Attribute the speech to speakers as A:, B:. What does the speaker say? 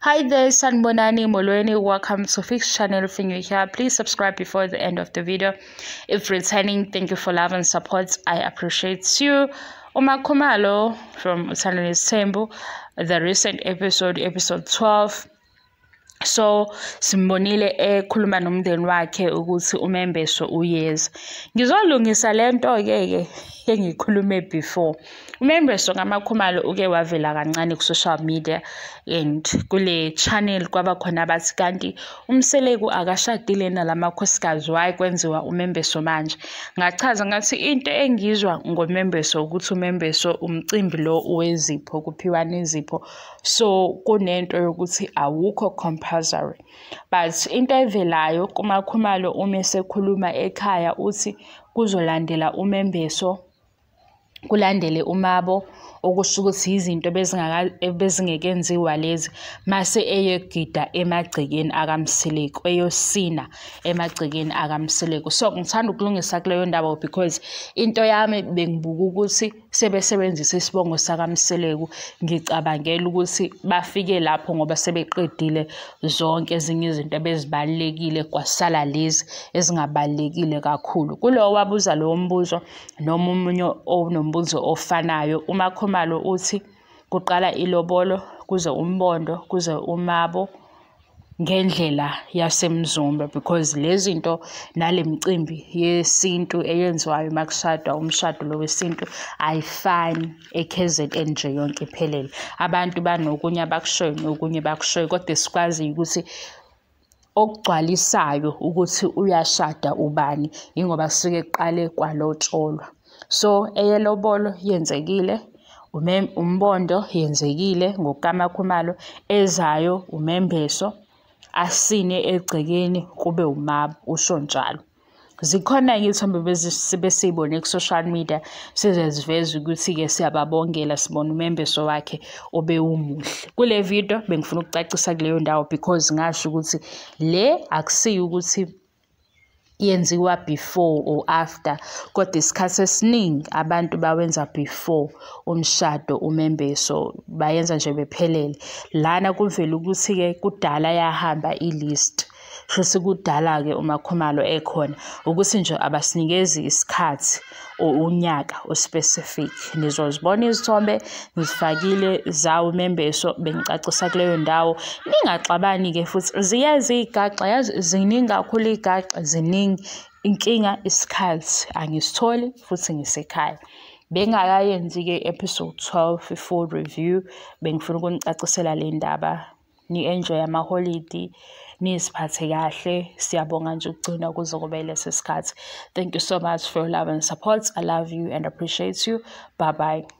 A: Hi there, Sanbonani Molweni. Welcome to Fix Channel. If you're new here, please subscribe before the end of the video. If returning, thank you for love and support. I appreciate you. MaKhumalo from Uthando Nesthembu, the recent episode, episode 12. So simbonile ekhuluma nomndeni wakhe ukuthi umembeso uyeza. Ngizolungisa lento ke engikhulume before. Umembeso kaMaKhumalo uke wavela kancane ku social media and kule channel kwaba khona abathi kanti uMseleku akashadile nalamakhosikazi, why kwenziwa umembeso manje? Ngachaza ngathi into engizwa ngomembeso ukuthi umembeso umcimbi lo wezipho, kuphiwa nezipho, so kunento yokuthi awukho compulsory. But into evelayo kuMaKhumalo uma esekhuluma ekhaya uthi kuzolandela umembeso, kulandele umabo, okusho ukuthi izinto bezingekenziwa lezi, mase eyegida emagcekeni akaMseleku, eyosina emagcekeni akaMseleku. So ngithanda ukulungisa kuleyo ndaba because into yami bengibuka ukuthi sebesebenzisa isibongo sakaMseleku, ngicabangela ukuthi bafike lapho ngoba sebeqedile zonke ezinye izinto ebezibalulekile, kwasala lezi ezingabalulekile kakhulu. Kulowo wabuza lowo mbuzo noma omunye onombuzo ofanayo, uMaKhumalo uthi kuqala ilobolo, kuze umbondo, kuze umabo ngendlela yaseMzumbe, because lezi zinto nale micimbi yesintu eyenziwayo makushadwa, umshado lo wesintu ayifani e-KZN nje yonke iphelele. Abantu banokunye abakushoyo nokunye bakushoyo, kodwa sikwazi ukuthi okugcwalisayo ukuthi uyashada ubani ingoba suke kuqale kwalotsholwa. So eyelobolo yenzekile, umbondo yenzekile ngokukaMaKhumalo, ezayo umembeso, asine egcekeni kube umabo, usho njalo. Zikhona-ke iy'thombe besiy'bone ku-social media sizeziveza ukuthi-ke siyababongela, sibona umembeso wakhe obewumuhle. Kule video bengifuna ukucacisa kuleyo ndawo because ngasho ukuthi le akusiyo ukuthi yenziwa before or after, kodwa isikhathi esiningi abantu bawenza before umshado umembeso, bayenza nje bephelele. Lana kuvela ukuthi-ke kudala yahamba i-list, futhi kudala-ke uMaKhumalo ekhona, ukuthi nje abasinikezi isikhathi or unyaka o-specific. Nizozibona izithombe ngizifakile zawo umembeso, bengicacisa kuleyo ndawo. Ningaxabani-ke futhi, ziyazi iy'gaxa, yazi ziningi kakhulu iy'gaxa, ziningi. Inkinga isikhathi angisitholi futhi ngisekhaya. Bengakayenzi-ke episode 12 i-full review, bengifuna ukunicacisela le ndaba. Ni-enjoy amaholidi, niziphathe kahle. Siyabonga nje ukugcina kuze kube leso sikhathi. Thank you so much for your love and support. I love you and appreciate you. Bye bye.